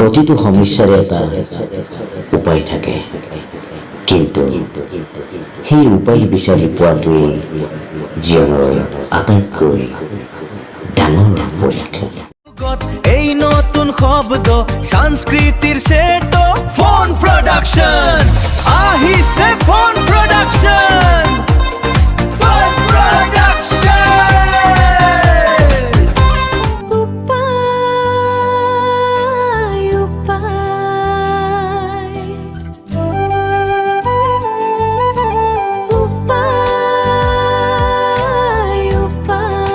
প্ৰতিটো সমস্যাৰে এটা উপায় থাকে, কিন্তু সেই উপায় বিচাৰি পোৱাটোৱেই জীৱনৰ আটাইতকৈ ডাঙৰ পৰীক্ষা। এই নতুন শব্দ সংস্কৃতিৰ সেটো ফোন প্ৰডাকশ্যন আহিছে। Phone production, phone production. উপায়, উপায়, উপায়, উপায়।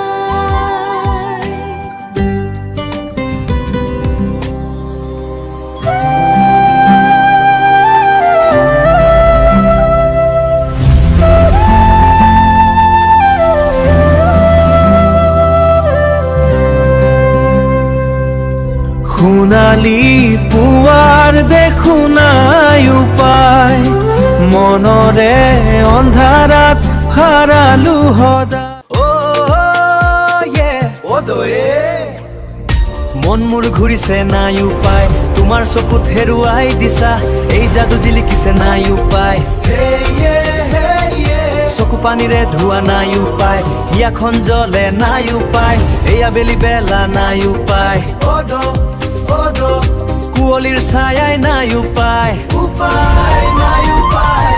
সোণালী পুৱাৰ দেখো নাই উপায়, মনৰে অন্ধাৰাত হাৰালো সদায়। অ' দয়ে মন মোৰ ঘূৰিছে, নাই উপায়। তোমাৰ চকুত হেৰুৱাই দিছা, এই যাদু জিলিকিছে, নাই উপায়। চকু পানীৰে ধোৱা, নাই উপায়। হিয়াখন জ্বলে, নাই উপায়। এই আবেলি বেলা, নাই উপায়। কুঁৱলীৰ ছায়াই, নাই উপায়, উপায় নাই, উপায়।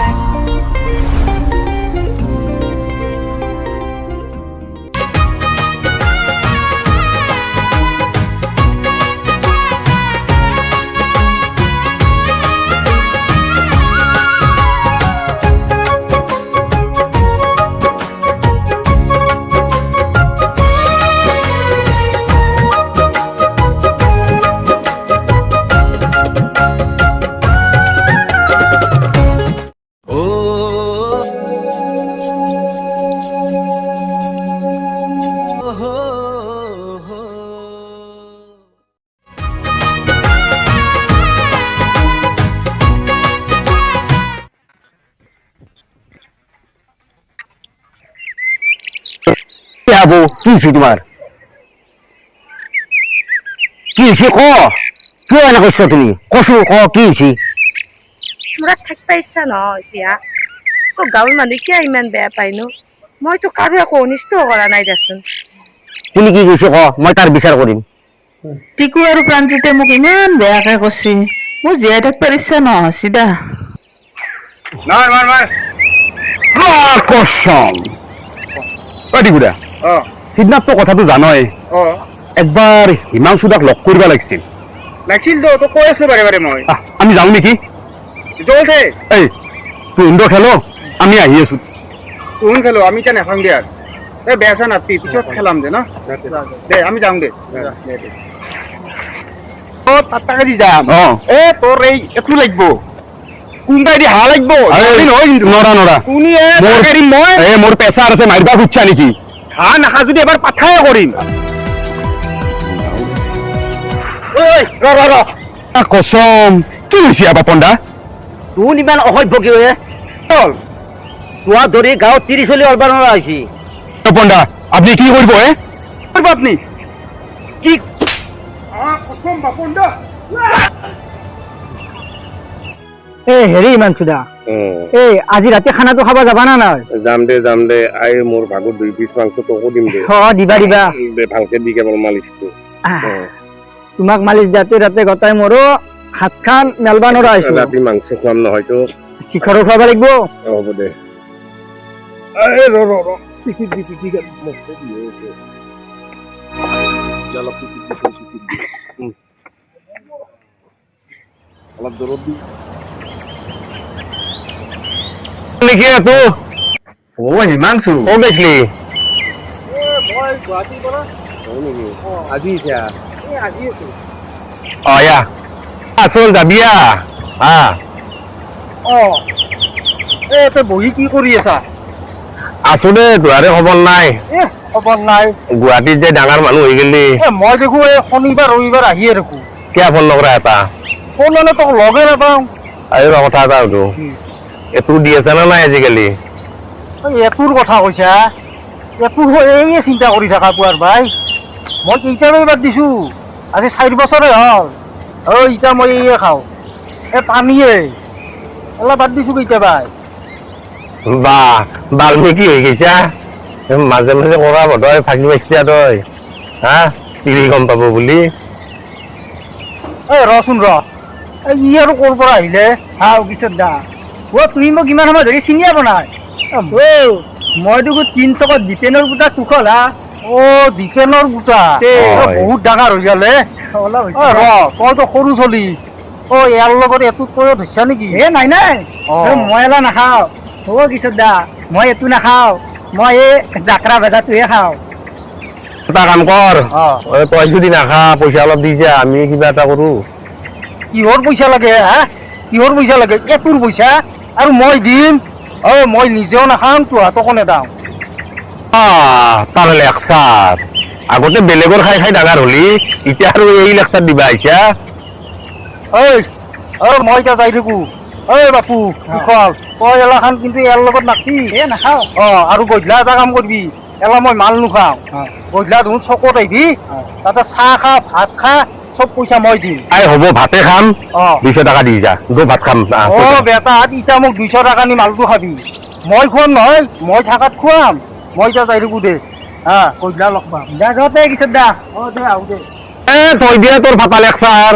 অ' হো হো। বৌ, কি হৈছে তোমাৰ? কি হৈছে ক? কিয় এনে কৈছ তুমি? কচো ক, কি হৈছে? মোৰ থাকিব ইচ্ছা নোহোৱা হৈছে হা। অ, গাঁৱৰ মানুহ কিয় ইমান বেয়া পায়নো? মইতো কাৰো একো অনিষ্টও কৰা নাই দেচোন। তুমি কি কৈছে ক, মই তাৰ বিচাৰ কৰিম। টিকু আৰু প্ৰাণজিতে মোক ইমান বেয়াকে কৈছি, মোৰ জীয়াই থাকিবৰ ইচ্ছা নোহোৱা হৈছে দা। কচম ঐ টিকুদা, সিদিনাতো কথাটো জানই, একবাৰ হিমাংশুদাক লগ কৰিব লাগিছিল। লাগিছিল তো, তোক কৈ আছিলো বাৰে বাৰে মই। আহ, আমি যাওঁ নেকি? জল দে। এই তুহিন্দ খেলো, আমি আহি আছো। তুহুন খেলো, আমি এতিয়া নাখাওঁ দে আৰু। এই বেয়া চেয়া নাপি, পিছত খেলাম দে ন দে, আমি যাওঁ দে। অ, তাত তাকে যাম। এ তোৰ এই একো লাগব, কোনবাই দি হাঁহ লাগব। এই, নহয় কিন্তু। নৰা নৰা। কোনি এ এৰিম মই। এই মোৰ প্ৰেছাৰ আছে, মাৰিবা খুজিছা নেকি? হাঁহ নাখা যদি এবাৰ পাঠাই কৰিম। ঐ ৰ ৰ ৰ। আহ, কচম, কি হৈছে বাপন দা? তোৰ ইমান অসভ্য কি হৈ তোৱা ধৰি গাঁৱত 30 চলি অলবা নোৱাৰা হৈছে। বাপন দা, আপুনি কি কৰিব হে? কৰিব আপুনি? কি? কচম বাপন দা। এই হেৰি হিমাংশুদা, এই আজি ৰাতি খানাটো খাব যাবা না নাই? যাম দে, যাম দে। I মোৰ ভাগত দুই পিচ মাংস তোকো দিম দে। অ, দিবা দিবা। দে, ভালকে দি কেৱল মালিচটো। তোমাক মালিচ দিয়াতে ৰাতে গোটাই মোৰো হাতখান মেলবা নোৱাৰা হৈছো। ৰাতি মাংস খুৱাম নহয়তো। শিখৰো খুৱাব লাগিব। হ'ব দে। এই ৰ ৰ ৰ, পিঠিত দি, পিঠি মুখতে দি আছে। অলপ পিঠিত দি, পিঠিত দি। অলপ দূৰত দি। নেকি এইটো? অ হিমাংশু। ক'ত গৈছিলি? মই গুৱাহাটীৰ পৰা। হয় নেকি? আজি এতিয়া? এই আজি আছো। অ, ইয়া আচল যাবিয়া হা। অ, এই তই বহি কি কৰি আছা? আছো দে, তোহাৰে খবৰ নাই। এ খবৰ নাই। গুৱাহাটীত যে ডাঙৰ মানুহ হৈ গেলি। এ মই দেখো এই শনিবাৰ ৰবিবাৰ আহিয়ে থাকো। কিয় ফোন নকৰা এটা? ফোন মানে তোক লগে নাপাওঁ। আৰু কথা এটা সুধো, এইটো দি আছে নে নাই আজিকালি? এই এটোৰ কথা কৈছা? এটো এই চিন্তা কৰি থাকা পুৱাৰ ভাই, মই কেইটালৈ বাদ দিছো, আজি 4 বছৰে হ'ল। অ ইটা মই ইয়ে খাওঁ, এই পানীয়ে অলপ বাদ দিছো কেতিয়াবা। বা বাল্মীকি হৈ গৈছা, মাজে মাজে কৰা তই ফাঁকি পাইছা তই, হা তিৰি গম পাব বুলি। এই ৰচোন ৰ, ই আৰু ক'ৰ পৰা আহিলে? হা কিশোৰ দা, অ তুমি মোক ইমান সময় ধৰি চিনিয়ে বনাই। অ মই দেখোন তিনচকত দীপেনৰ পুতা কুশল। হা অ দীপেনৰ পুতা বহুত ডাঙৰ হৈ গ'লে। ৰ তইতো সৰু চলি, অ ইয়াৰ লগত এইটো তয়ো ধৰিছা নেকি? এ নাই নাই, মই এলা নাখাওঁ। অ কিশোৰ দা, মই এইটো নাখাওঁ, মই এই জাকৰা ভেজাটোহে খাওঁ। এটা কাম কৰ, তই যদি নাখা পইচা অলপ দি যা, আমি কিবা এটা কৰো। কিহৰ পইচা লাগে? হা কিহৰ পইচা লাগে? এইটোৰ পইচা আৰু মই দিম। অ মই নিজেও নাখাম, তোহাঁতকো নেদাওঁ। তাৰ লেকচাৰ আগতে বেলেগৰ খাই খাই ডাঙৰ হলি, এতিয়া আৰু এই লেকচাৰ দিবা আহিছা। ঐ অ মই এতিয়া যাই থাকো। ঐ বাপু কুশল, তই এলাখান কিন্তু ইয়াৰ লগত নাখি। এ নাখাওঁ। অ আৰু গধূলা এটা কাম কৰিবি, এলা মই মাল নোখাওঁ, গধূলা দেখোন চকত আহিবি, তাতে চাহ খা ভাত খা, চব পইচা মই দিম। আই হ'ব, ভাতে খাম। অ 200 টকা দি যা, দো ভাত খাম। অ বেটা, ইটা মোক 200 টকা নি মালটো খাবি, মই খুৱাম নহয়, মই থাকাত খুৱাম। মই এতিয়া যাই থাকো দে। হা গধূলা লগ পাম। দা যাওঁতে কিশোৰ দা। অ দে আহো দে। এ তই দিয়া তোৰ ফাটা লেকচাৰ।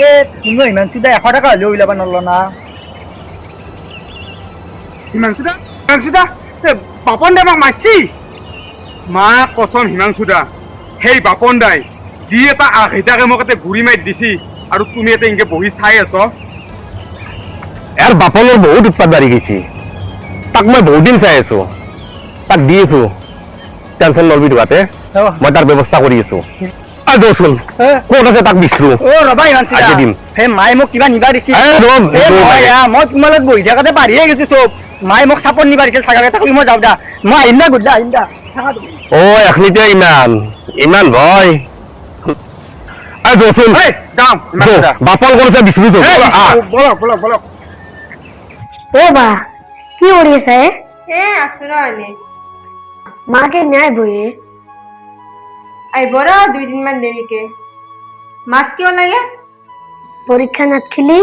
এ তুমি হিমাংশু দা 100 টকা হ'লেও ওলাব নললো না। হিমাংশু দা, হিমাংশু দা, বাপন দাই আমাক মাৰছি। মা কচম হিমাংশু দা, সেই বাপন দাই যি এটা আঘিতাকে মোক এটা গুৰি মাৰি দিছি, আৰু তুমি এটা এনেকে বহি চাই আছ। ইয়াৰ বাপনৰ বহুত উৎপাত বাঢ়ি গৈছে, তাক মই বহুত দিন চাই আছো, তাক দি আছো। টেনচন নলবি তোমাতে, মই তাৰ ব্যৱস্থা কৰি আছো। ৰচোন, ক'ত আছে তাক বিচৰো। অ ৰবা হিমাংশু দা, সেই মায়ে মোক কিবা নিবা দিছিল। মই তোমাৰ লগত বহি থাকোঁতে পাৰিয়ে গৈছো চব। মায়ে মোক চাপৰ নিবা দিছিল ছাগল এটা, মই যাওঁ দা, মই আহিম দা, গধূলা আহিম দা। অ এখনিতে ইমান ইমান ভয়। ৰচোন, যাওঁ বাপন কৰিছে বিচৰো। বলক বলক বলক। অ বা কি কৰি আছা? এ আছো ৰ এনে। মাকে নাই বহে? আহিব ৰ দুইদিনমান দেৰিকে। মাক কিয় লাগে? পৰীক্ষা নাথাকিলি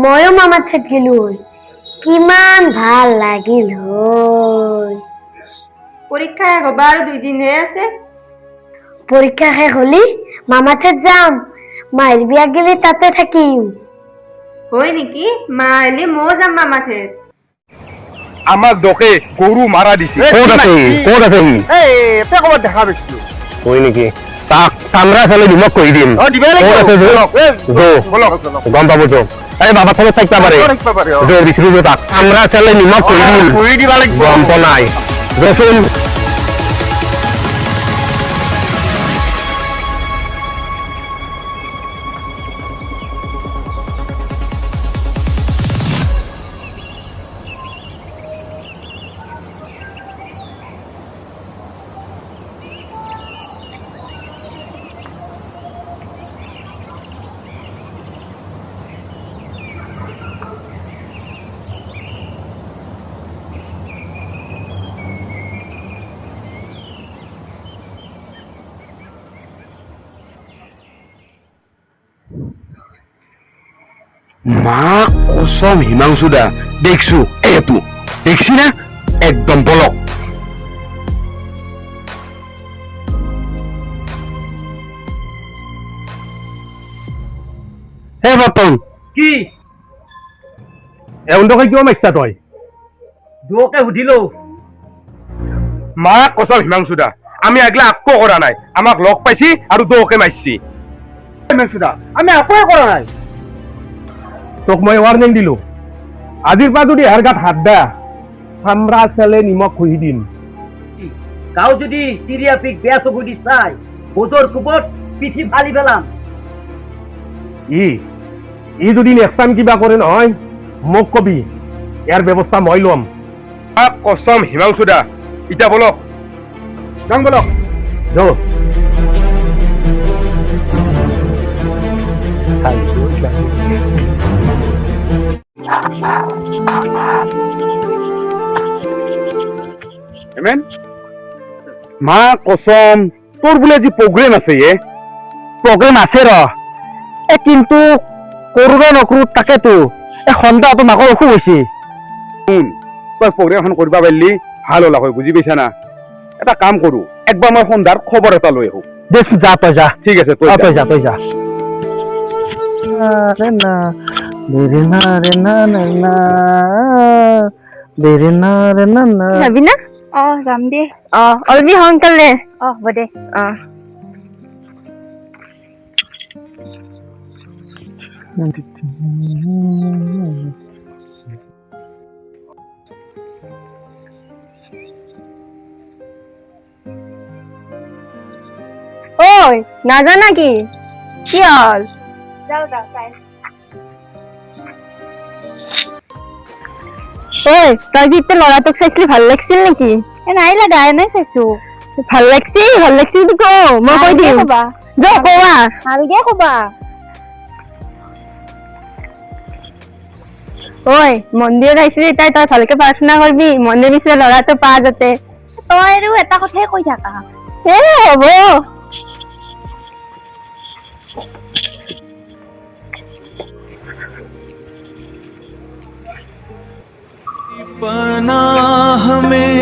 ময়ো মামাৰ ঠাইত গেলো হয়, কিমান ভাল লাগিল হয়। পৰীক্ষা শেষ হবা আৰু দুইদিনহে আছে। পৰীক্ষা শেষ হলি মামাৰ ঠাইত যাম, মায়েৰ বিয়া গেলি তাতে থাকিম। হয় নেকি? মা আহিলে ময়ো যাম মামাৰ ঠাইত। আমাক দকে গৰু মাৰা দিছে। ক'ত আছে ক'ত আছে সি? এই এটা ক'ৰবাত দেখা পাইছিলো। হয় নেকি? তাক চামৰা চালে নিমখ কৰি দিম। গম পাব তো। এই বাবা থানত থাকিব পাৰে, দিছিলো তাক চামৰা চালে নিমখ কৰি দিম, গম পোৱা নাই। ৰচোন মা কসম হিমাংশু দা, দেখছো এইটো দেখছি না, একদম বলক। হে বাপন, কি এওঁলোকে কিয় মাৰিছা তই? দুয়োকে সুধিলো। মা কসম হিমাংশু দা, আমি আগলা আকো কৰা নাই, আমাক লগ পাইছি আৰু দুয়োকে মাৰিছি। হিমাংশু দা, আমি একোৱে কৰা নাই। তোক মই ৱাৰ্ণিং দিলো, আজিৰ পৰা যদি ইয়াৰ গাত হাত দা, চামৰা চেলে নিমখ ঘঁহি দিম। গাঁও যদি তিৰিয়া পিক বেয়া চকু দি চাই, বজৰ কোবত পিঠি ফালি পেলাম। ই যদি নেক্সট টাইম কিবা কৰে নহয়, মোক কবি, ইয়াৰ ব্যৱস্থা মই ল'ম। কসম হিমাংশু দা, ইটা বলক যাং বলক। যো হেমেন, মা কসম তোৰ বোলে আজি প্ৰগ্ৰেম আছে। এ প্ৰগ্ৰেম আছে ৰ, এ কিন্তু কৰো নে নকৰো তাকেতো। এ সন্ধ্যাটো মাকৰ অসুখ হৈছে। শুন, তই প্ৰগ্ৰেমখন কৰিব পাৰিলি ভাল হ'ল হয়, বুজি পাইছা না? এটা কাম কৰো, একবাৰ মই সন্ধ্যাৰ খবৰ এটা লৈ আহো। দেচোন, যা তই যা। ঠিক আছে, তই অ, যা। তই যা, তই যা। ৰে না ৰে না ৰে না না না ৰে না ৰে না না। যাবি না? অ, যাম দে। অ, অলবি সোনকালে। অ, হ'ব দে। অ। ঐ, নাজানা কি? কি হ'ল? যাওঁ যাওঁ তাই। ঐ, তই যে এতিয়া ল'ৰাটোক চাইছিলি, ভাল লাগছিল নেকি? এ নাই লাগা, এনেই চাইছো। ভাল লাগছি, ভাল লাগছি যদি ক, মই কৈ ভালকে দিম। কবা। যা কোৱা। ভালকে কবা। ঐ, মন্দিৰত আহিছিলি তাই, তই ভালকে প্ৰাৰ্থনা কৰিবি, মন্দিৰ নিচিনা ল'ৰাটো পা যাতে। তই আৰু এটা কথাই কৈ থাকা। এ হ'ব। पनाह में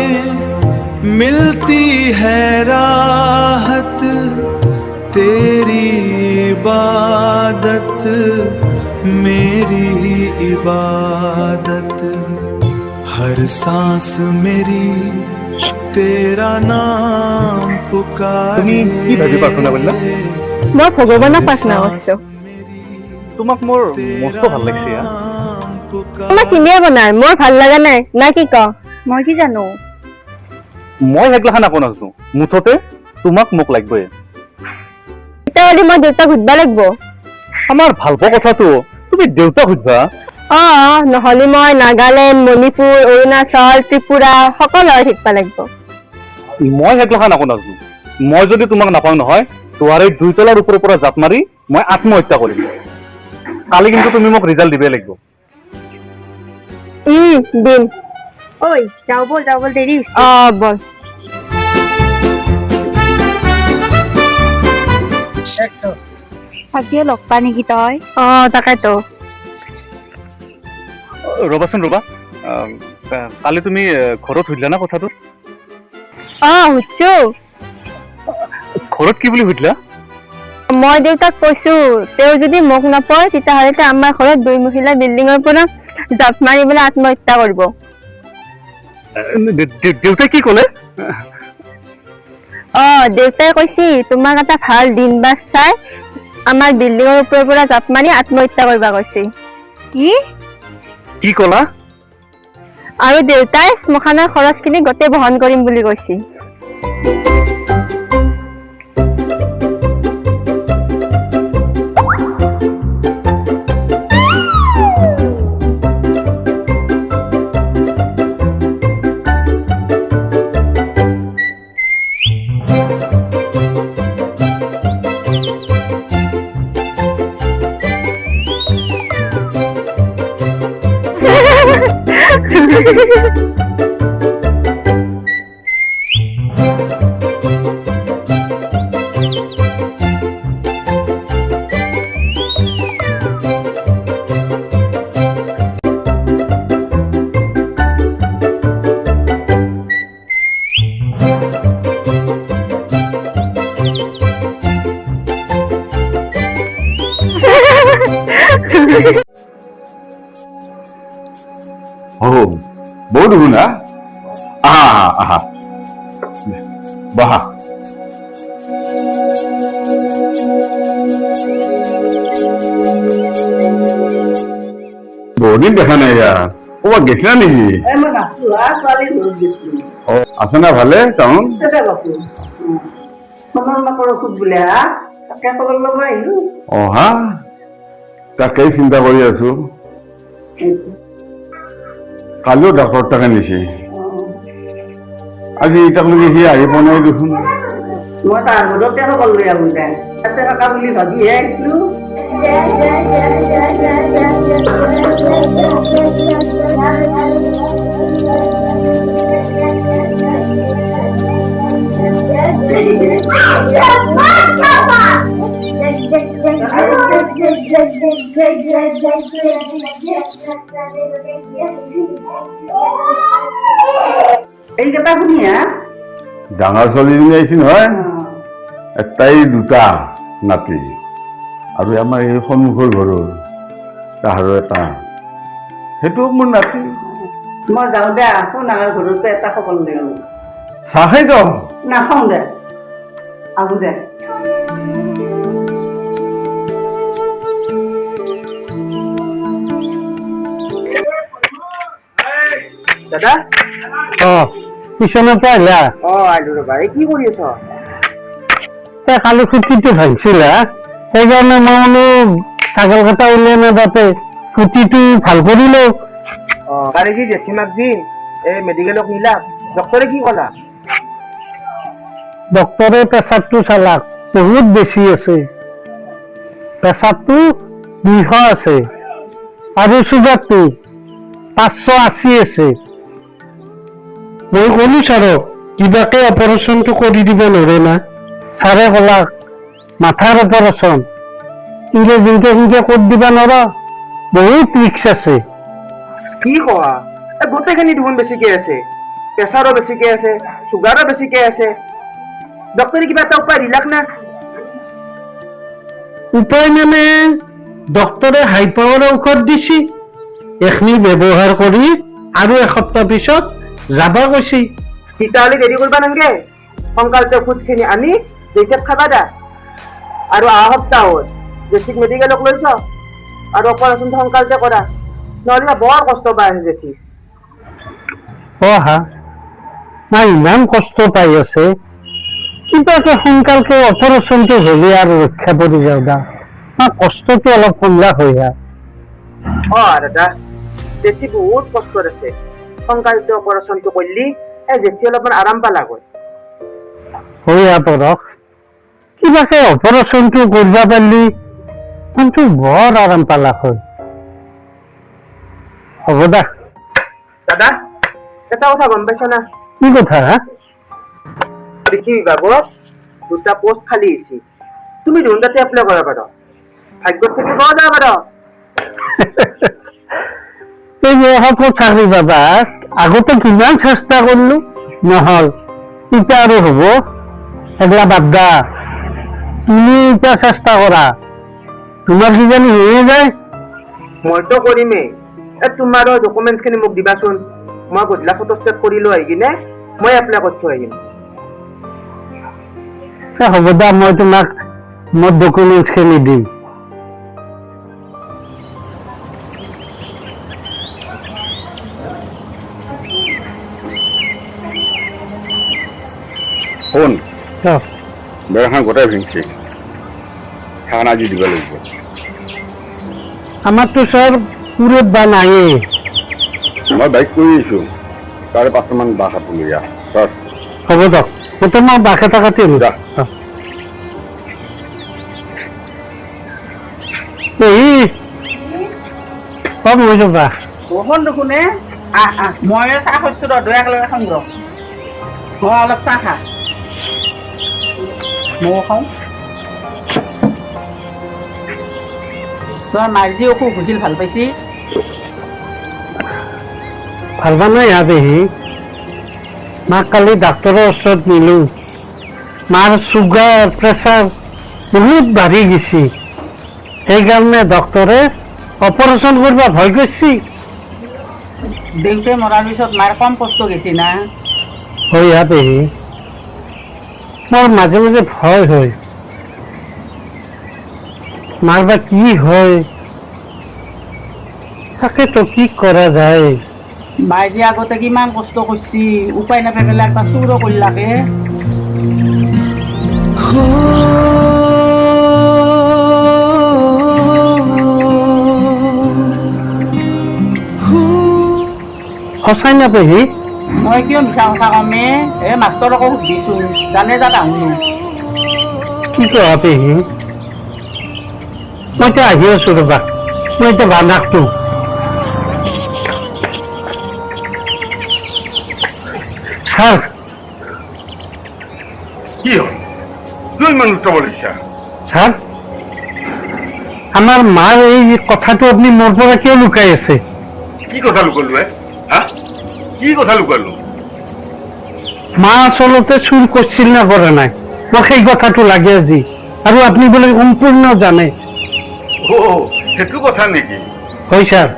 मिलती है राहत, तेरी इबादत मेरी इबादत, हर सांस मेरी तेरा नाम पुकारे। তুমি কি ভাবি প্ৰাৰ্থনা কৰিলা? মই ভগৱানক প্ৰাৰ্থনা কৰিছো। তোমাক মোৰ মস্ত ভাল লাগিছে। তোমাৰ চিনিয়ে বনাই মোৰ ভাল লগা নাই না কি ক? মই কি জানো? মই সেইগিলাখান একো নাজানো, মুঠতে তোমাক মোক লাগবই। তেতিয়াহ'লে মই দেউতাক সুধবা লাগব। আমাৰ ভালপোৱা কথাটো তুমি দেউতাক সুধবা? অ, নহ'লে মই নাগালেণ্ড, মণিপুৰ, অৰুণাচল, ত্ৰিপুৰা সকলোৰে শিকবা লাগব। মই সেইগিলাখান একো নাজানো। মই যদি তোমাক নাপাওঁ নহয়, তোমাৰ এই দুইতলাৰ ওপৰৰ পৰা জাপ মাৰি মই আত্মহত্যা কৰিম। কালি কিন্তু তুমি মোক ৰিজাল্ট দিবই লাগিব। দিম। ঐ, যাওঁ ব'ল, যাওঁ ব'ল, দেৰি হৈছে। অ, বল। আজিও লগ পা নেকি তই? অ, তাকেতো। ৰ'বাচোন ৰ'বা, কালি তুমি ঘৰত সুধিলা না কথাটো? অ, সুধছো। ঘৰত কি বুলি সুধিলা? মই দেউতাক কৈছো, তেওঁ যদি মোক নাপায় তেতিয়াহ'লে তেওঁ আমাৰ ঘৰত দুই মহিলা বিল্ডিঙৰ পৰা জাপ মাৰি পেলাই আত্মহত্যা কৰিব। দেউতাই কি ক'লে? অ, দেউতাই কৈছি তোমাক এটা ভাল দিন বাছ চাই আমাৰ বিল্ডিঙৰ ওপৰৰ পৰা জাপ মাৰি আত্মহত্যা কৰিব কৈছি। কি? কি ক'লা? আৰু দেউতাই শ্মশানৰ খৰচখিনি গোটেই বহন কৰিম বুলি কৈছি। অ, বহুত শুনা, আহা আহা আহা, বহা। বহুদিন দেখা নাই ইয়াৰ, ক'ৰবাত গৈছিলা নেকি? অ, আছে না ভালে টাউন? অ হা, তাকেই চিন্তা কৰি আছো। কালিও ডাক্তৰ তাকে নিছে, আজি এতিয়ালৈকে সি আহি পোৱা নাই দেখোন। মই তাৰ ঘৰতে খবৰ লৈ আহোঁ দে, তাতে থকা বুলি ভাবিহে আহিছিলো। এইকেইটা শুনিয়া ডাঙৰ ছোৱালীজনী আহিছে নহয়, তাইৰ দুটা নাতি আৰু আমাৰ এই সন্মুখৰ ঘৰৰ তাহাৰো এটা, সেইটো মোৰ নাতি। মই যাওঁ দে, সোণাৰ ঘৰতে এটা খবৰ লৈ আহোঁ। চাহ খাই যাওঁ। নাখাওঁ দে, আহো দে। দাদা। অ, টিউচনৰ পৰা আহিলা? অ, আহিলো ৰবা। এই কি কৰি আছ? এই কালি খুটিটো ভাঙছিল, সেইকাৰণে মই বোলো ছাগল কেইটা উলিয়াই নে তাতে খুটিটো ভাল কৰিলো। অ, কালি যি জেঠীমাক যি এই মেডিকেলক নিলা, ডক্টৰে কি ক'লা? ডক্টৰে প্ৰেছাৰটো চালাক, বহুত বেছি আছে। প্ৰেছাৰটো 200 আছে আৰু চুগাৰটো 580 আছে। মই ক'লো ছাৰক, কিবাকে অপাৰেশ্যনটো কৰি দিব নোৱাৰে না? ছাৰে ক'লাক, মাথাৰ অপাৰেশ্যন ইলে যেনকে সেনকে কৰি দিবা নোৱাৰ, বহুত ৰিক্স আছে। কি কোৱা? এই গোটেইখিনি দেখোন বেছিকে আছে, প্ৰেছাৰো বেছিকে আছে, চুগাৰো বেছিকে আছে। ডক্টৰে কিবা এটা উপায় দিলাক না? উপায় মানে ডক্টৰে হাই পাৱাৰৰ ঔষধ দিছি, এইখিনি ব্যৱহাৰ কৰি আৰু এসপ্তাহ পিছত যাবা কৈছি। তেতিয়াহ'লে দেৰি কৰবা নালাগে, সোনকালতে ঔষধখিনি আনি জেঠীক খাবা দা, আৰু অহা সপ্তাহত জেঠীক মেডিকেলক লৈ যাওঁ আৰু অপাৰেশ্যনটো সোনকালতে কৰা, নহ'লে বৰ কষ্ট পাই আছে জেঠী। অ হা, নাই ইমান কষ্ট পাই আছে, কিবাকে সোনকালকে অপাৰেশ্যনটো হ'লে আৰু ৰক্ষা পৰি যাওঁ দা, না কষ্টটো অলপ কমলা হৈ যায়। অ দাদা, জেঠী বহুত কষ্টত আছে, সোনকালতে অপাৰেশ্যনটো কৰিলি এই জেঠী অলপমান আৰাম পালাক হয়। হৈ পৰক, কিবাকে অপাৰেশ্যনটো কৰিব পাৰিলি কিন্তু বৰ আৰাম পালাক হয়। হ'ব দা। দাদা, এটা কথা গম পাইছ না? কি কথা? হা? কৃষি বিভাগত দুটা পোষ্ট খালী হৈছে, তুমি দেখোন তাতে এপ্লাই কৰিব পাৰ, ভাগ্যত থাকি পোৱা যাব পাৰ। এই বয়সত চাকৰি পাবা? আগতে কিমান চেষ্টা কৰিলো, নহল, এতিয়া আৰু হ'ব? সেইগিলা বাদ দা, তুমি এতিয়া চেষ্টা কৰা, তোমাৰ কিজানি হৈয়ে যায়। মইতো কৰিমেই। এই তোমাৰো ডকুমেণ্টছখিনি মোক দিবাচোন, মই গধূলা ফটোষ্টেট কৰি লৈ আহি কিনে মই এপ্লাই কৰি থৈ আহিম। হ'ব দা, মই তোমাক মোৰ ডকুমেণ্টছখিনি দিম। শুন, বেৰখন গোটেই ভাঙিছে, সেইখন আজি দিব লাগিব। আমাৰতো ছাৰ পুৰত বা নায়েই। মই বাইক কৰি আহিছোঁ, তাৰে 5টামান বাঁহ কাটিবলগীয়া। ছাৰ হ'ব দক, গোটেই মই বাঁহ এটা কাটি আনো। এই কম হৈ যাবা। বৰষুণ দেখোন। আহ আহ, মই চাহ খাইছোঁ ৰ, দুই একেলগে খাওঁ ৰ। মই অলপ চাহ খা, ময়ো খাওঁ। তোমাৰ মাৰ যি অসুখ হৈছিল ভাল পাইছি? ভাল পোৱা নাই পেহী। মাক কালি ডাক্তৰৰ ওচৰত নিলোঁ, মাৰ চুগাৰ প্ৰেছাৰ বহুত বাঢ়ি গৈছে, সেইকাৰণে ডক্টৰে অপাৰেশ্যন কৰিব ভয় কৰিছে। দেউতাই মৰাৰ পিছত মাৰ কম কষ্ট গৈছে না? হয় হা পেহী, মোৰ মাজে মাজে ভয় হয়, মাৰ বা কি হয়, তাকেতো কি কৰা যায়। মায়ে যে আগতে কিমান কষ্ট কৰিছি, উপায় নাপাই পেলাই একবাৰ চুৰো কৰিলাকে। সঁচাই না পেহী? মই কিয় মিছা কথা কমে? এই মাষ্টৰকো সুধিছো, জানে যা তাহুনো। কি কোৱা পেহী? মই এতিয়া আহি আছো ৰ'বা, মই এতিয়া বানাকটো। ছাৰ। কি হ'ল? কিয় ইমান উত্তৰ লৈছা? ছাৰ, আমাৰ মাৰ এই কথাটো আপুনি মোৰ পৰা কিয় লুকাই আছে? কি কথা লুকালো হা? কি কথা লুকালো? মা আচলতে চুৰ কৰিছিল না কৰা নাই, মোক সেই কথাটো লাগে আজি, আৰু আপুনি বোলে সম্পূৰ্ণ জানে। অ, সেইটো কথা নেকি? হয় ছাৰ,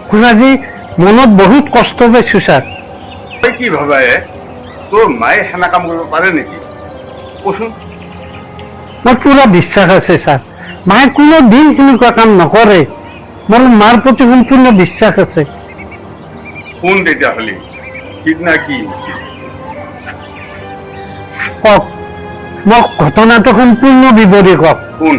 মোৰ আজি মনত বহুত কষ্ট পাইছো ছাৰ। তই কি ভাবা এ, তোৰ মায়ে সেনা কাম কৰিব পাৰে নেকি কচোন? মোৰ পুৰা বিশ্বাস আছে ছাৰ, মায়ে কোনো দিন সেনেকুৱা কাম নকৰে। মোৰ মাৰ প্ৰতি সম্পূৰ্ণ বিশ্বাস আছে। কোন তেতিয়াহ'লে সিদিনা কি হৈছিল কওক, মোক ঘটনাটো সম্পূৰ্ণ বিৱৰি কওক। কোন?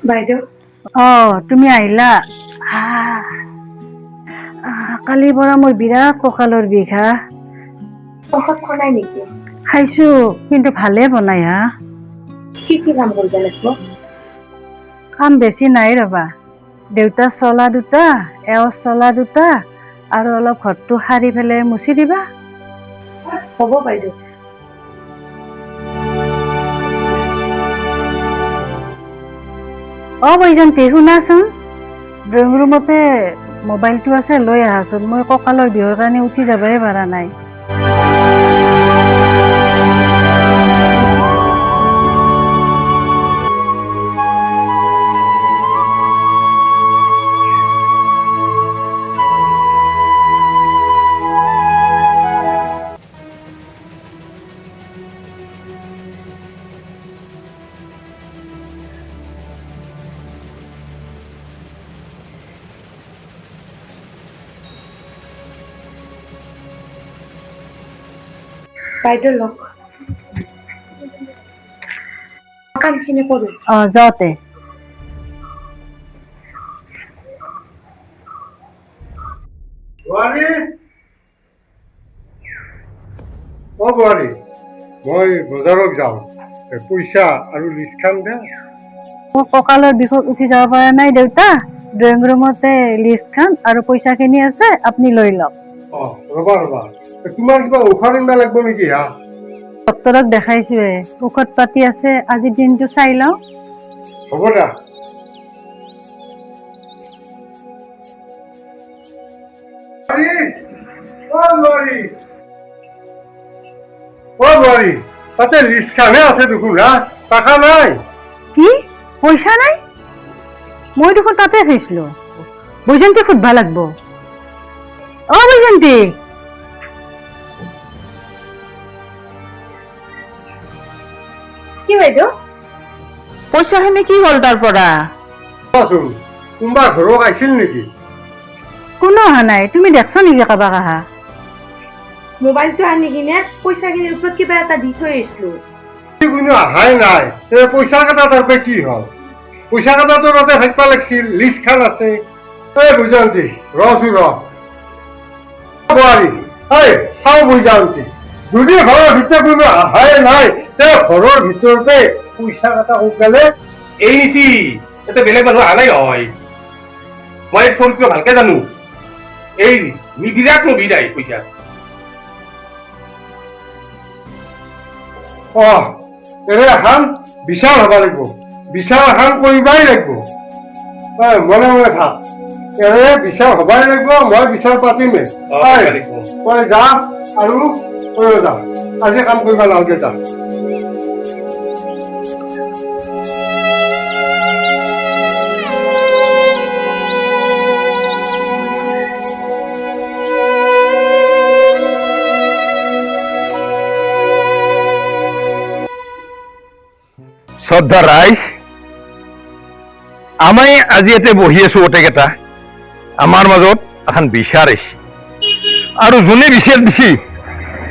বাইদেউ। অ, তুমি আহিলা। কালিৰ পৰা মোৰ বিৰাট কঁকালৰ বিষ। হা, ঔষধ খোৱা নাই নেকি? খাইছো, কিন্তু ভালে বনাই। হা, কি কি কাম কৰিব লাগিব? কাম বেছি নাই ৰবা, দেউতা চলা দুটা, এওঁ চলা দুটা, আৰু অলপ ঘৰটো সাৰি পেলাই মুচি দিবা। হ'ব বাইদেউ। অ বৈজন্তী, শুনাচোন, ড্ৰয়িং ৰুমতে মোবাইলটো আছে, লৈ আহাচোন। মই কঁকালৰ বিহুৰ কাৰণে উঠি যাবই পৰা নাই। বাইদেউ লওক, কামখিনি কৰোঁ। অ, যাওঁতে। বোৱাৰী, অ বোৱাৰী, মই বজাৰত যাওঁ, পইচা আৰু লিষ্টখন দে। মোৰ কঁকালৰ বিষত উঠি যাব পৰা নাই দেউতা, ড্ৰয়িং ৰুমতে লিষ্টখন আৰু পইচাখিনি আছে, আপুনি লৈ লওক। অ, ৰবা ৰবা, তোমাৰ কিবা ঔষধ আনিব লাগিব নেকি? হা, ডক্তৰক দেখাইছোৱে, ঔষধ পাতি আছে, আজি দিনটো চাই লওঁ। হ'ব দা। অ বোৱাৰী, তাতে লিষ্টখনহে আছে দেখোন, হা, টকা নাই। কি পইচা নাই? মই দেখোন তাতে থৈছিলো। বৈজন্তী সুধবা লাগব। অ বৈজন্তী, কি বাইদেউ? পইচাখিনি কি হ'ল তাৰ পৰা? কোৱাচোন, কোনোবা ঘৰত আহিছিল নেকি? কোনো অহা নাই। তুমি দেখছ নেকি কাৰোবাক আহা? মোবাইলটো আনি কিনে পইচাখিনিৰ ওপৰত কিবা এটা দি থৈ আহিছিলো। কোনো অহাই নাই, পইচা কেইটা তাৰ পৰা কি হ'ল? পইচা কেইটাতো তাতে থাকিব লাগিছিল, লিষ্টখন আছে। এই বৈজয়ন্তী, ৰচোন ৰ। বোৱাৰী, এই চাওঁ বৈজয়ন্তী, যদি ঘৰৰ ভিতৰত কোনো অহাই নাই, তে ঘৰৰ ভিতৰতে পইচা কেইটা ক'ত গ'লে? এই নিচি, এতে বেলেগ মানুহ অহা নাই হয়। মই এই চৰিত্ৰ ভালকে জানো। এই বিৰাট লোভী যায় পইচা। অ, এনে এখন বিচাৰ হ'ব লাগিব, বিচাৰ এখন কৰিবাই লাগিব। মনে মনে থাক, এনে বিচাৰ হ'বাই লাগিব, মই বিচাৰ পাতিমেই। তই যা আৰু তয়ো যা, আজি কাম কৰিব নালাগে, যা। শ্ৰদ্ধা ৰাইজ, আমি আজি ইয়াতে বহি আছো গোটেইকেইটা, আমাৰ মাজত এখন বিচাৰ আহিছে, আৰু যোনে বিচাৰ দিছে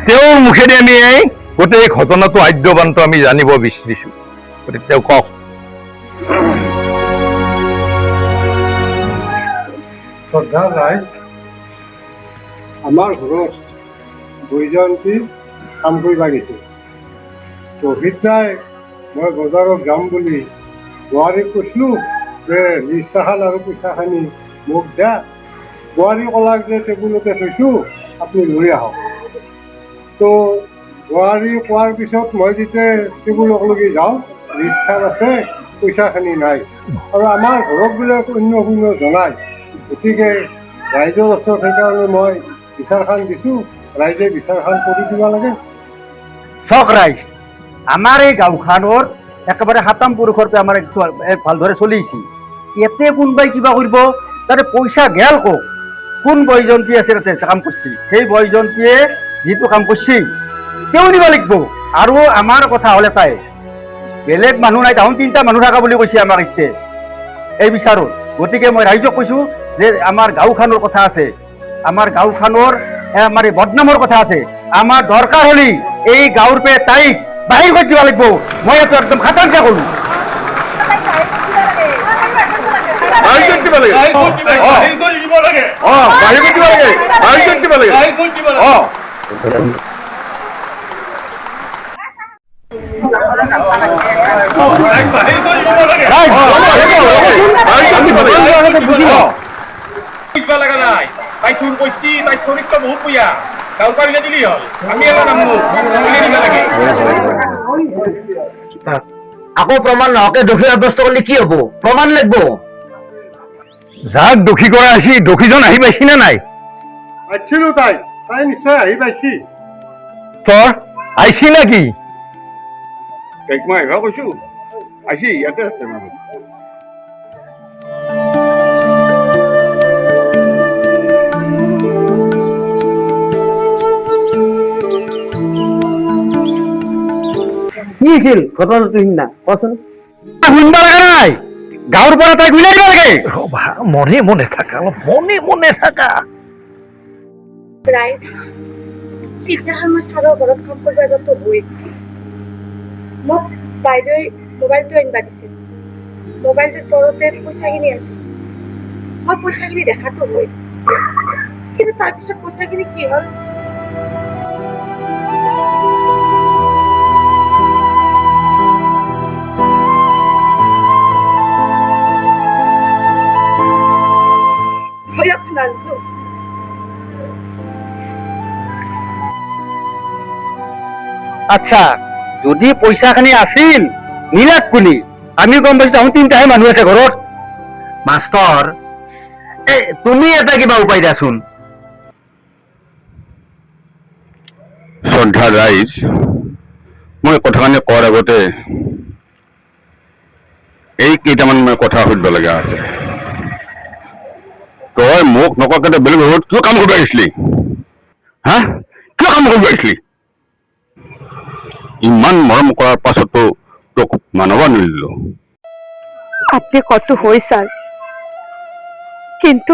তেওঁৰ মুখেৰে আমি এই গোটেই ঘটনাটো আদ্যবানটো আমি জানিব বিচাৰিছো। গতিকে তেওঁ কওক। শ্ৰদ্ধা ৰাইজ, আমাৰ ঘৰত বৈজয়ন্তী কাম কৰিব গৈছে। তো সিদিনাই মই বজাৰত যাম বুলি বোৱাৰীক কৈছিলোঁ, যে লিষ্ট এখন আৰু পইচাখিনি মোক দিয়া। বোৱাৰী ক'লাক যে টেবুলতে থৈছোঁ, আপুনি লৈ আহক। তো বোৱাৰী কোৱাৰ পিছত মই যেতিয়া টেবুলক লগি যাওঁ, লিষ্টখন আছে, পইচাখিনি নাই। আৰু আমাৰ ঘৰত বোলে অন্য কোনো জনাই, গতিকে ৰাইজৰ ওচৰত সেইকাৰণে মই বিচাৰখন দিছোঁ, ৰাইজে বিচাৰখন কৰি দিব লাগে। চাওক ৰাইজ, আমাৰ এই গাঁওখনৰ একেবাৰে সাতাম পুৰুষৰ পৰা আমাৰ ভালদৰে চলিছে। ইয়াতে কোনোবাই কিবা কৰিব, তাতে পইচা গেল কওক, কোন বৈজন্তী আছে তাতে কাম কৰিছে, সেই বৈজন্তীয়ে যিটো কাম কৰিছে তেওঁ নিব লাগিব। আৰু আমাৰ কথা হ'লে তাই বেলেগ মানুহ নাই, তাহোন তিনিটা মানুহ থকা বুলি কৈছে আমাক এতিয়া এই বিচাৰত। গতিকে মই ৰাইজক কৈছোঁ যে আমাৰ গাঁওখনৰ কথা আছে, আমাৰ গাঁওখনৰ আমাৰ এই বদনামৰ কথা আছে, আমাৰ দৰকাৰ হ'লে এই গাঁৱৰ পৰা তাইক বাহিৰ কৰি দিব লাগিব। মই এইটো একদম খাটাংকে ক'লো। তাই চুৰ কৈছি, তাই চৰিত্ৰ বহুত বেয়া, গাঁৱৰ পৰা উলিয়াই দিলি হ'ল, আমি এটা নামো উলিয়াই দিব লাগে। আকৌ প্ৰমাণ নহকে দোষী সাব্যস্ত কৰিলে কি হ'ব? প্ৰমাণ লাগিব। যাক দোষী কৰা আছি, দোষীজন আহি পাইছি নে নাই? পাইছিলো, তাই তাই নিশ্চয় আহি পাইছি। তই আহিছি নেকি? তাইক মই আহিব কৈছো, আহিছি, ইয়াতে আছে মানুহ। কি হৈছিল ঘটনাটো সিদিনা কচোন? শুনিব লগা নাই, গাঁৱৰ পৰা তাইক উলিয়াই দিব লাগে। মনে মনে থাকা, অলপ মনে মনে থাকা। ৰাইজ, পিছদিনাখন মই ছাৰৰ ঘৰত কাম কৰিব যোৱাটো হৈ মোক বাইদেৱে মোবাইলটো আনিব দিছিল। মোবাইলটোৰ তলতে পইচাখিনি আছিল, মই পইচাখিনি দেখাটো হয়, কিন্তু তাৰপিছত পইচাখিনি কি হ'ল মই একো নাজানো। আচ্ছা, যদি পইচাখিনি আছিল নীলাক কোনি, আমি গম পাইছো তাহোন তিনিটাহে মানুহ আছে ঘৰত। মাষ্টৰ, এ তুমি এটা কিবা উপায় দিয়াচোন। শ্ৰদ্ধা ৰাইজ, মই কথাখিনি কোৱাৰ আগতে এই কেইটামান মই কথা সুধিব লগা আছে। তই মোক নকোৱাকে বেলেগ ঘৰত কিয় কাম কৰিব আহিছিলি? হা, কিয় কাম কৰিব আহিছিলি? ইমান মৰম কৰাৰ পাছতো তোক মানব নিদিলো। আপুনি কত হয় ছাৰ, কিন্তু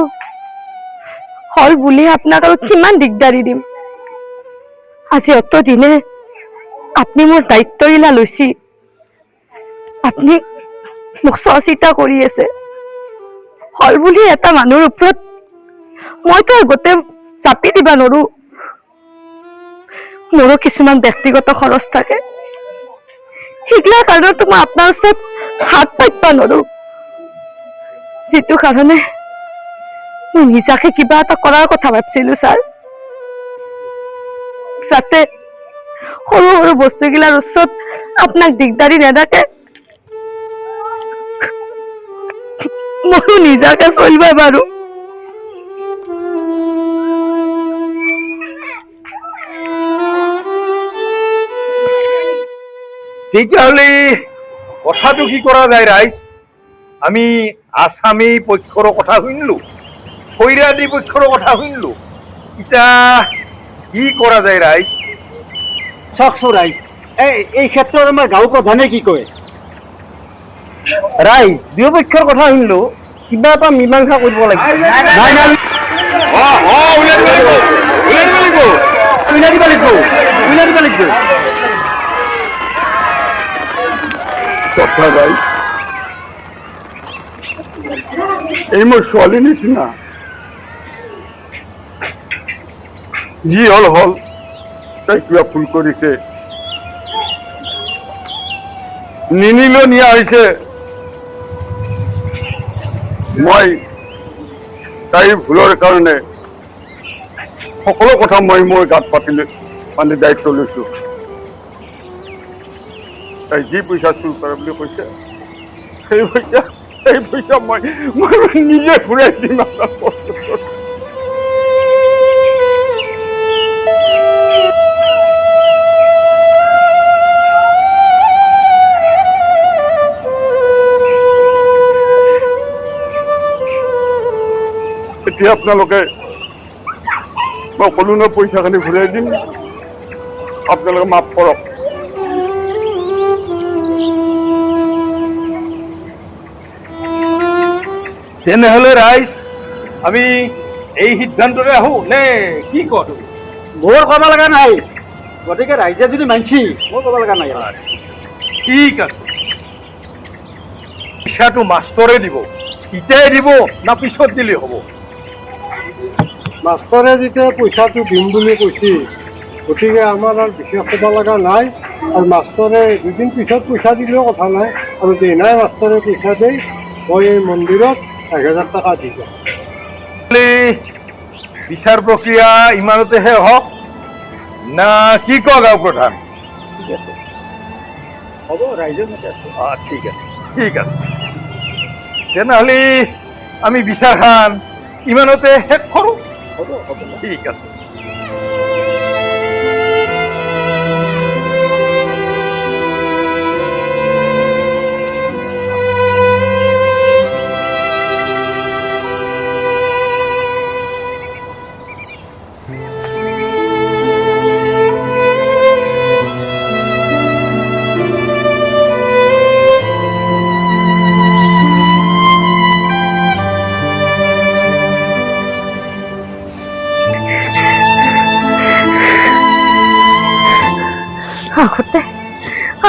হল বুলি আপোনাক আৰু কিমান দিগদাৰি দিম। আজি অত দিনে আপুনি মোৰ দায়িত্ব ইলা লৈছি, আপুনি মোক চোৱা চিতা কৰি আছে। হল বুলি এটা মানুহৰ ওপৰত মইতো গোটেই জাপি দিবা নোৱাৰো। মোৰো কিছুমান ব্যক্তিগত খৰচ থাকে, সেইগিলাৰ কাৰণেতো মই আপোনাৰ ওচৰত হাত পাতিব নোৱাৰো। যিটো কাৰণে মই নিজাকে কিবা এটা কৰাৰ কথা ভাবছিলো ছাৰ, যাতে সৰু সৰু বস্তুগিলাৰ ওচৰত আপোনাক দিগদাৰি নেদাকে ময়ো নিজাকে চলিব পাৰো। তেতিয়াহ'লে কথাটো কি কৰা যায় ৰাইজ? আমি আছামী পক্ষৰ কথা শুনিলো, খৈৰাদী পক্ষৰ কথা শুনিলো, এতিয়া কি কৰা যায় ৰাইজ? চাওকচোন ৰাইজ, এই ক্ষেত্ৰত আমাৰ গাঁও প্ৰধানে কি কয়? ৰাইজ, দুয়োপক্ষৰ কথা শুনিলো, কিবা এটা মীমাংসা কৰিব লাগিব। নাই নাই, উলিয়াই দিব লাগিব, উলিয়াই দিব লাগিব। কথা ৰাইজ, এই মোৰ ছোৱালী নিচিনা, যি হল হল, তাই কিবা ভুল কৰিছে, নিনিলেও নিয়া হৈছে। মই তাইৰ ভুলৰ কাৰণে সকলো কথা মই মোৰ গাত পাতিলৈ মানে দায়িত্ব লৈছোঁ। তাই যি পইচা চুৰ কৰে বুলি কৈছে, সেই পইচা মই নিজে ঘূৰাই দিম আপোনালোকৰ। এতিয়া আপোনালোকে, মই ক'লো ন, পইচাখিনি ঘূৰাই দিম, আপোনালোকে মাফ কৰক। তেনেহ'লে ৰাইজ, আমি এই সিদ্ধান্তৰে আহোঁ নে কি কোৱা তুমি? মোৰ ক'ব লগা নাই। গতিকে ৰাইজে যদি মানছি, মোৰ ক'ব লগা নাই। ঠিক আছে। পইচাটো মাষ্টৰে দিব, এতিয়াই দিব না পিছত দিলে হ'ব? মাষ্টৰে যেতিয়া পইচাটো দিম বুলি কৈছে, গতিকে আমাৰ আৰু বিশেষ ক'ব লগা নাই। আৰু মাষ্টৰে দুদিন পিছত পইচা দিলেও কথা নাই। আৰু দিনাই মাষ্টৰে পইচা দিয়ে, মই এই মন্দিৰত 1000 টকা দি যাম। বিচাৰ প্ৰক্ৰিয়া ইমানতে শেষ হওক না কি কয় গাঁও প্ৰধান? ঠিক আছে, হ'ব, ৰাইজৰ মতে আছে। অঁ, ঠিক আছে, ঠিক আছে। তেনেহ'লে আমি বিচাৰখন ইমানতে শেষ কৰোঁ। হ'ব হ'ব ঠিক আছে।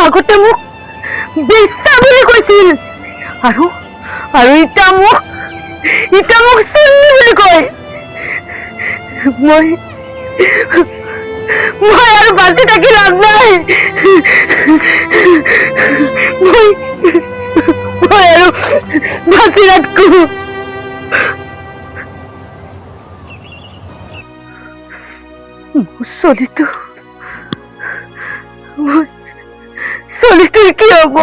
আগতে মোক বেশ্যা বুলি কৈছিল আৰু এতিয়া মোক চুন্নি বুলি কয়। মই আৰু বাচি থাকি লাভ নাই। মই আৰু বাচি নাথাকো। মোৰ চলিটোৰ কি হ'ব?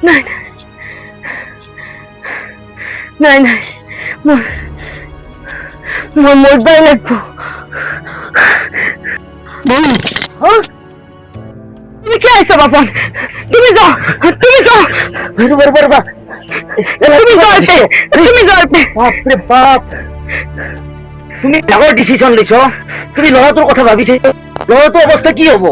নাই নাই নাই, মই মৰবাই লাগব। তুমি কি আহিছা বাপন? তুমি যাও, তুমি যাও। ৰ'বা, ৰ'বা, ৰ'বা। তুমি যাও এতে, তুমি যাও এতে। বাপৰে বাপ, তুমি ডাঙৰ ডিচিশ্যন লৈছ। তুমি ল'ৰাটোৰ কথা ভাবিছা? ল'ৰাটোৰ অৱস্থা কি হ'ব?